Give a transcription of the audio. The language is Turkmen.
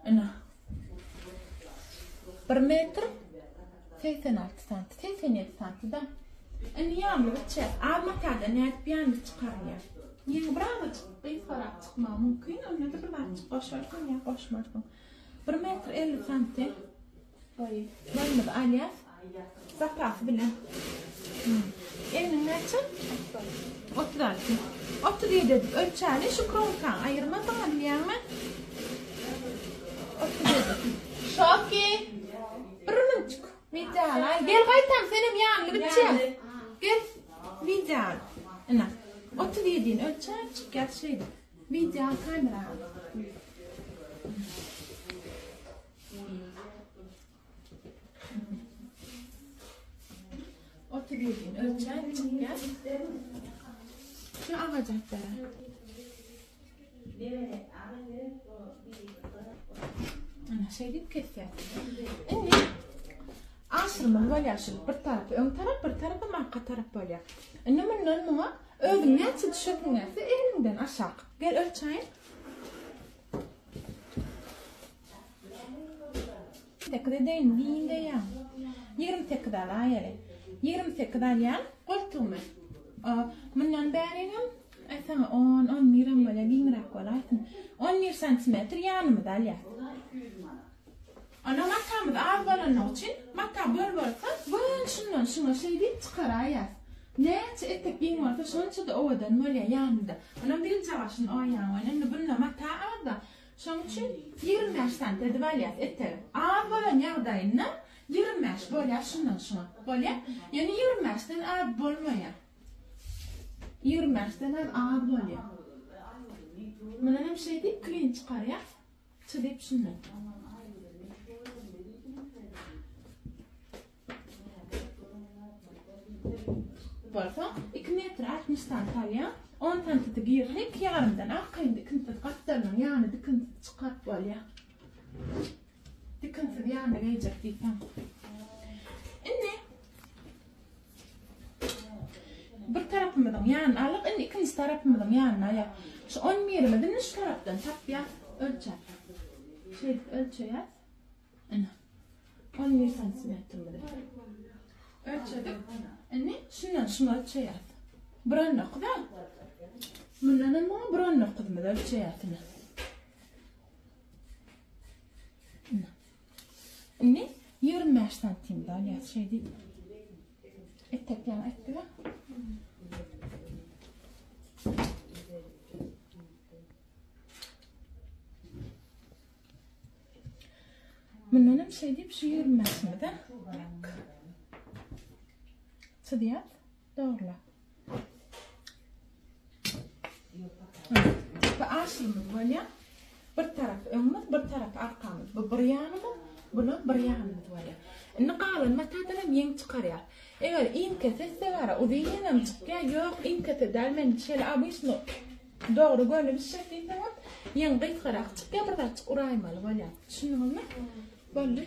Ine. 1 metr 86 santi, 87 santi da. Indi ýanly biçýär. Az matadan nädip ýanly çykarylýar? Ýeňi birazajyk gysgarak çykmagy mümkin, onda-da bir zatjyk goşarsyň ýa goşmarsyň. 1 metr 50 santi boýy. Boýumyzy alýas. Zapasy bilen. Egniň näçe? 36. 37 edip ölçäli, şu kromkaňy aýyrmadyňa bilýäňmi? 37. Şoki! Bir minutjyk. Wideoly. Gel gaýtam, senem ýanyny bitýär. Gel. Wideoly. Ine. 37-ni ölçäp çykýar şeýdip. Wideo kamera. 37-ni ölçäp çykýar. Şu agaja atlara. Ana şeýdip kesýär. Indi aşyrmaly bolýar şu bir tarapy öň tarap, bir tarapy arka tarap bolýar. Indi mundan muňa özüň näçe düşesiň gelse eliňden aşak. Gel ölçäýin. 8 edeýin, giň geýýän. 28 alaýaly. 28 alýan goltugymy. Mundan bärigem aýtsaňa 10, 11 hem bolýar, giňräk bolaýsyn. 11 santimetr ýanymyza alýar. Ana matamyz az bolanlygy üçin, mata bol bolsa, göni şundan şuňa şeý diýip çykaraýýas. Näçe etek giň bolsa, şonça-da owadan bolýar ýanynda. Onam birinji başyny oýýaň welin, indi bunda mata az-da. Şonuň üçin 25 sant edip alýas etegi. Az bolan ýagdaýynda 25 bolýar şundan şuňa. Bolýar. Ýöne 25-den az bolmaýar. 25-den az az bolýar. Mundan hem şeý diýip klin çykarýas. Çyzyp şundan. Bolsa 2 metr 60 sant alýar. 10 santisi girse 2 ýarymdan arkaýyn dikinsiz gapdalynyň ýany dikinsiz çykaryp bolýar. Dikinsiz ýanyna geýjek diýseň. Indi bir tarapymyzyň ýanyny alyp, indi ikinji tarapymyzyň ýanyny alýar. Şu 11-imizi indi şu tarapdan tapýar, ölçäp. Şeýdip ölçeýär. Ine. 11 santimetrimizi. Ölçedik. Indi şundan şunu ölçeýär. 1.9 a. Mundan hem 1.9-myzy ölçeýär. Ine. Indi 25 santimde alýar şeý diýip. Etek ýaňy etdik. Mundan hem şeý diýip şu 25-imizi çyzýar, dogrular. Bu aşyrymyz bolýar. Bir tarapy öňümiz, bir tarapy arkamyz. Bu bir ýanymyz, bulam bir ýanymyz bolýar. Indi galan matadan hem ýeň çykarýar. Eger iňkese etse gara uzyn ýeňem çykýar, ýok iňkese däl men şeýle obyçny dogry göni bişjek diýseňem, ýeň gysgarak çykýar, bir zatjyk uraýmaly bolýar. Düşündiňizmi? Boldy.